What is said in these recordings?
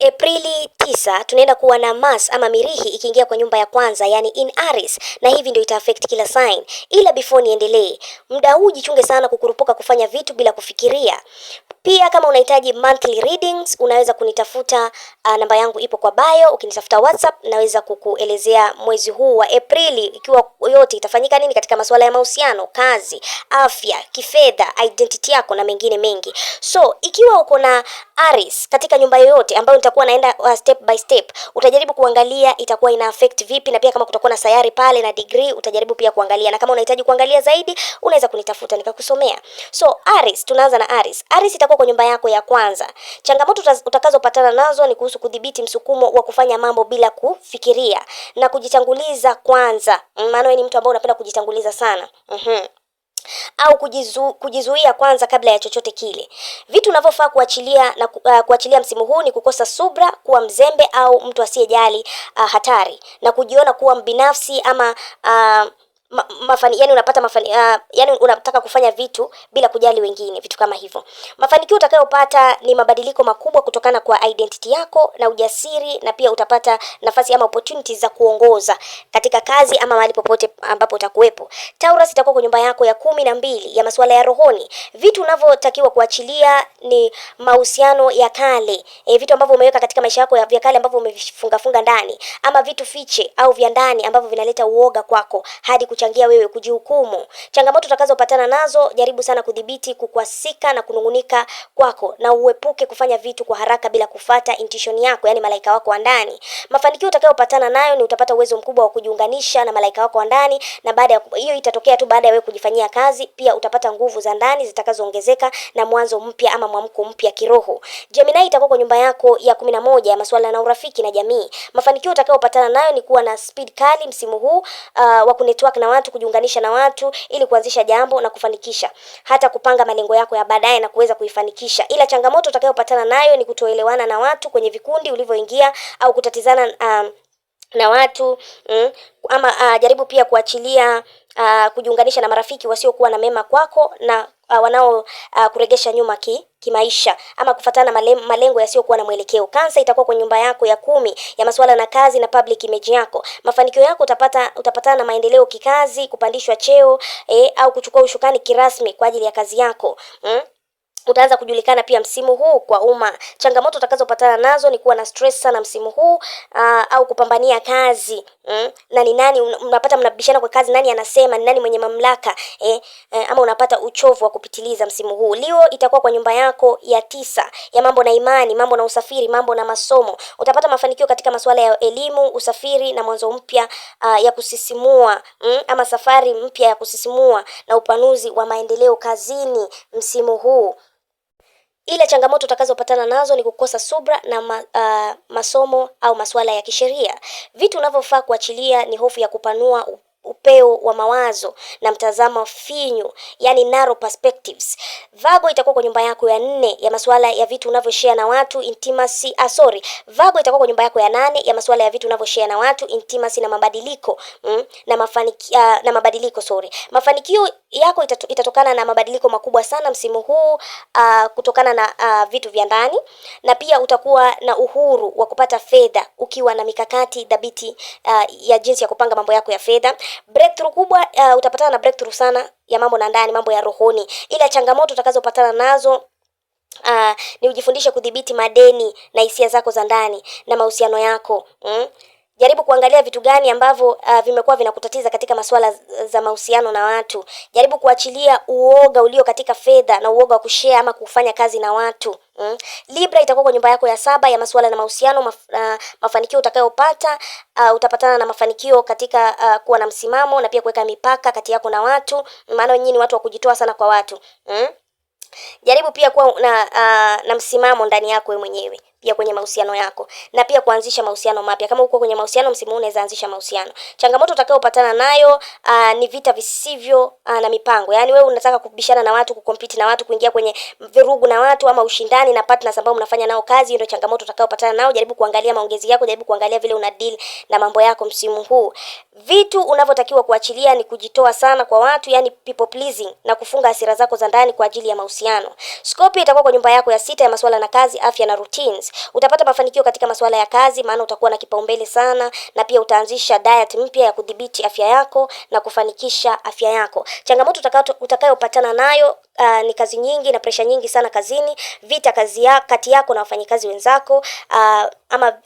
Aprili 9 tunaenda kuwa na Mars ama Mirihi ikiingia kwa nyumba ya kwanza, yani in Aries, na hivi ndio ita affect kila sign. Ila before niendelee, muda huu jichunge sana kukurupuka kufanya vitu bila kufikiria. Pia kama unahitaji monthly readings unaweza kunitafuta, namba yangu ipo kwa bio. Ukinitafuta WhatsApp naweza kukuelezea mwezi huu wa Aprili ikiwa yote itafanyika nini katika masuala ya mahusiano, kazi, afya, kifedha, identity yako na mengine mengi. So ikiwa uko na Aries katika nyumba yoyote ambayo nitakuwa naenda step by step, utajaribu kuangalia itakuwa ina affect vipi, na pia kama kutakuwa na sayari pale na degree utajaribu pia kuangalia, na kama unahitaji kuangalia zaidi unaweza kunitafuta nikakusomea. So Aries, tunaanza na Aries. Aries itakuwa kwa nyumba yako ya kwanza. Changamoto utakazopatana nazo ni kuhusu kudhibiti msukumo wa kufanya mambo bila kufikiria na kujitanguliza kwanza, maana wewe ni mtu ambaye unapenda kujitanguliza sana. Au kujizuia kwanza kabla ya chochote kile. Vitu unavyofaa kuachilia na kuachilia msimu huu ni kukosa subra, kuwa mzembe au mtu asiyejali hatari na kujiona kuwa mbinafsi ama yani unapata yani unataka kufanya vitu bila kujali wengine, vitu kama hivyo. Mafanikio utakayopata ni mabadiliko makubwa kutokana kwa identity yako na ujasiri, na pia utapata nafasi ama opportunities za kuongoza katika kazi ama mahali popote ambapo utakuwepo. Taurus itakuwa kwa nyumba yako ya 12 ya masuala ya rohoni. Vitu unavyotakiwa kuachilia ni mahusiano ya kale, vitu ambavyo umeweka katika maisha yako ya vya kale ambavyo umevifunga funga ndani, ama vitu fiche au vya ndani ambavyo vinaleta uoga kwako hadi kuchangia wewe kujihukumu. Changamoto utakazopatana nazo, jaribu sana kudhibiti kukwasika na kunungunika kwako, na uepuke kufanya vitu kwa haraka bila kufata intuition yako, yani malaika wako wa ndani. Mafanikio utakayopatana nayo ni utapata uwezo mkubwa wa kujiunganisha na malaika wako wa ndani, na baada ya hiyo itatokea tu baada ya wewe kujifanyia kazi. Pia utapata nguvu za ndani zitakazoongezeka na mwanzo mpya ama mwamko mpya kiroho. Gemini itakuwa kwa nyumba yako ya 11 ya masuala na urafiki na jamii. Mafanikio utakayopatana nayo ni kuwa na speed kali msimu huu wa kunetwork na watu, kujiunganisha na watu ili kuanzisha jambo na kufanikisha, hata kupanga malengo yako ya baadaye na kuweza kuifanikisha. Ila changamoto utakayopatana nayo ni kutoelewana na watu kwenye vikundi ulivyoingia au kutatizana na watu ama jaribu pia kuachilia kujiunganisha na marafiki wasiokuwa na mema kwako na wanao kuregesha nyuma kimaisha ama kufatana na malengo yasiyokuwa na mwelekeo. Cancer itakuwa kwa nyumba yako ya 10 ya masuala na kazi na public image yako. Mafanikio yako utapatana na maendeleo kikazi, kupandishwa cheo au kuchukua ushukani kirasmi kwa ajili ya kazi yako. Utaanza kujulikana pia msimu huu kwa umma. Changamoto utakazopatana nazo ni kuwa na stress sana msimu huu au kupambania kazi na ni nani unapata mnabishana kwa kazi, nani anasema, ni nani mwenye mamlaka ama unapata uchovu wa kupitiliza msimu huu. Leo itakuwa kwa nyumba yako ya 9 ya mambo na imani, mambo na usafiri, mambo na masomo. Utapata mafanikio katika masuala ya elimu, usafiri na mwanzo mpya ya kusisimua ama safari mpya ya kusisimua na upanuzi wa maendeleo kazini msimu huu. Ila changamoto utakazopatana nazo ni kukosa subra na masomo au masuala ya kisheria. Vitu unavyofaa kuachilia ni hofu ya kupanua upeo wa mawazo na mtazamo finyu, yani narrow perspectives. Virgo itakuwa kwa nyumba yako ya 4 ya masuala ya vitu unavyoshare na watu, intimacy. Sorry, Virgo itakuwa kwa nyumba yako ya 8 ya masuala ya vitu unavyoshare na watu, intimacy na mabadiliko na mafanikio na mabadiliko sorry. Mafanikio yako itatokana na mabadiliko makubwa sana msimu huu kutokana na vitu vya ndani, na pia utakuwa na uhuru wa kupata fedha ukiwa na mikakati dhabiti ya jinsi ya kupanga mambo yako ya fedha. Breakthrough kubwa, utapatana na breakthrough sana ya mambo na ndani, mambo ya rohoni. Ila changamoto utakazopatana nazo ni ujifundishe kudhibiti madeni na hisia zako za ndani na mahusiano yako. Jaribu kuangalia vitu gani ambavyo vimekuwa vinakutatiza katika masuala za mahusiano na watu. Jaribu kuachilia uoga ulio katika fedha na uoga wa kushare ama kufanya kazi na watu. Libra itakuwa kwa nyumba yako ya 7 ya masuala na mahusiano. Mafanikio utakayopata, utapatana na mafanikio katika kuwa na msimamo na pia kuweka mipaka kati yako na watu, maana nyinyi ni watu wa kujitoa sana kwa watu. Jaribu pia kuwa na msimamo ndani yako wewe mwenyewe pia kwenye mahusiano yako, na pia kuanzisha mahusiano mapya. Kama uko kwenye mahusiano msimu huu unaweza anzisha mahusiano. Changamoto utakayopatana nayo ni vita visivyo na mipango. Yaani wewe unataka kubishana na watu, kucompete na watu, kuingia kwenye vurugu na watu ama ushindani na partners ambao mnafanya nao kazi. Hiyo ndio changamoto utakayopatana nao. Jaribu kuangalia maongezi yako, jaribu kuangalia vile una deal na mambo yako msimu huu. Vitu unavyotakiwa kuachilia ni kujitoa sana kwa watu, yani people pleasing, na kufunga hasira zako za ndani kwa ajili ya mahusiano. Scorpio itakuwa kwa nyumba yako ya 6 ya masuala na kazi, afya na routines. Pisces. Utapata mafanikio katika masuala ya kazi, maana utakuwa na kipaumbele sana, na pia utaanzisha diet mpya ya kudhibiti afya yako na kufanikisha afya yako. Changamoto utakayopatana nayo ni kazi nyingi na presha nyingi sana kazini, vita kati yako na wafanyikazi wenzako, ama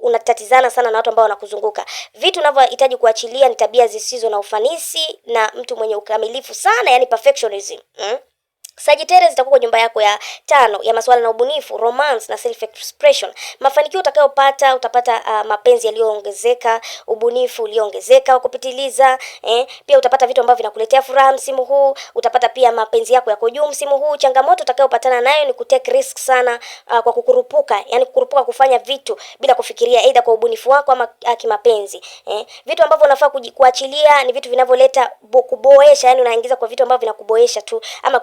unatatizana sana na watu ambao wanakuzunguka. Vitu unavyohitaji kuachilia ni tabia zisizo na ufanisi na mtu mwenye ukamilifu sana, yani perfectionism. Sagittarius itakuwa kwa nyumba yako ya 5 ya masuala na ubunifu, romance na self expression. Mafanikio utakayopata, utapata mapenzi yaliyoongezeka, ubunifu ulioongezeka wa kupitiliza, Pia utapata vitu ambavyo vinakuletea furaha msimu huu, utapata pia mapenzi yako yako juu msimu huu. Changamoto utakayopatana nayo ni kutake risk sana, kwa kukurupuka, yani kukurupuka kufanya vitu bila kufikiria, either kwa ubunifu wako ama kimapenzi. Vitu ambavyo unafaa kuachilia ni vitu vinavyoleta kuboesha, yani unaingiza kwa vitu ambavyo vinakuboesha tu ama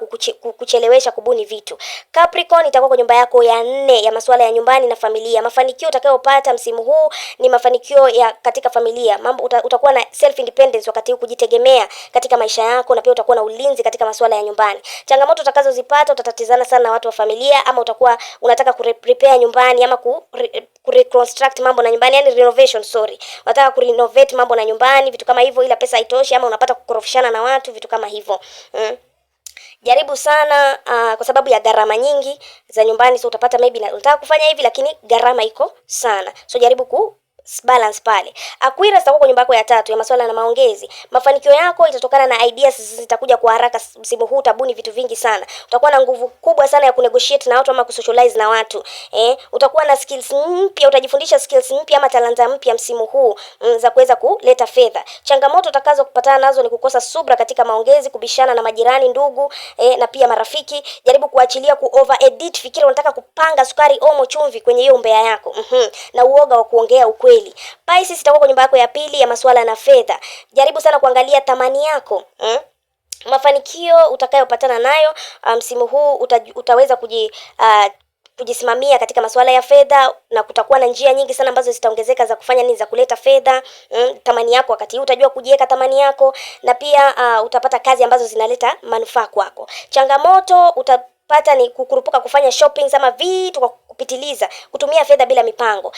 kuchelewesha kubuni vitu. Capricorn itakuwa kwa nyumba yako ya 4 ya masuala ya nyumbani na familia. Mafanikio utakayopata msimu huu ni mafanikio ya katika familia. Mambo utakuwa na self independence wakati huu, kujitegemea katika maisha yako, na pia utakuwa na ulinzi katika masuala ya nyumbani. Changamoto utakazozipata, utatatizana sana na watu wa familia, ama utakuwa unataka kurepair nyumbani ama kureconstruct mambo na nyumbani, yani renovation, sorry. Unataka kurenovate mambo na nyumbani, vitu kama hivyo, ila pesa haitoshi, ama unapata kukorofishana na watu, vitu kama hivyo. Jaribu sana kwa sababu ya gharama nyingi za nyumbani, so utapata maybe unataka kufanya hivi lakini gharama iko sana, so jaribu ku balance pale. Aquarius itakuwa kwa nyumba yako ya 3 ya masuala na maongezi. Mafanikio yako itatokana na ideas zitakuja kwa haraka msimu huu, utabuni vitu vingi sana. Utakuwa na nguvu kubwa sana ya kunegotiate na watu ama kusocialize na watu. Utakuwa na skills mpya, utajifundisha skills mpya ama talanta mpya msimu huu za kuweza kuleta fedha. Changamoto utakazo kupatana nazo ni kukosa subra katika maongezi, kubishana na majirani, ndugu, na pia marafiki. Jaribu kuachilia ku over edit fikira, unataka kupanga sukari, omo, chumvi kwenye hiyo umbea yako. Na uoga wa kuongea ukweli. Pisces itakuwa kwa nyumba yako ya 2 ya masuala na fedha. Jaribu sana kuangalia thamani yako. Mafanikio utakayopatana nayo msimu huu, utaweza kujisimamia katika masuala ya fedha, na kutakuwa na njia nyingi sana ambazo zitaongezeka za kufanya nini, za kuleta fedha. Thamani yako wakati huu utajua kujiweka thamani yako, na pia utapata kazi ambazo zinaleta manufaa kwako. Changamoto utapata ni kukurupuka kufanya shopping ama vitu kwa kupitiliza, kutumia fedha bila mipango.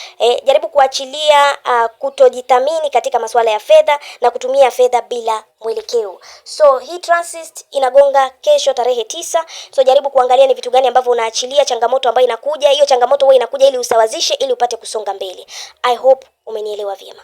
Jaribu kuachilia kutojithamini katika masuala ya fedha na kutumia fedha bila mwelekeo. So hii transit inagonga kesho tarehe 9. So jaribu kuangalia ni vitu gani ambavyo unaachilia, changamoto ambayo inakuja. Hiyo changamoto huwa inakuja ili usawazishe, ili upate kusonga mbele. I hope umenielewa vyema.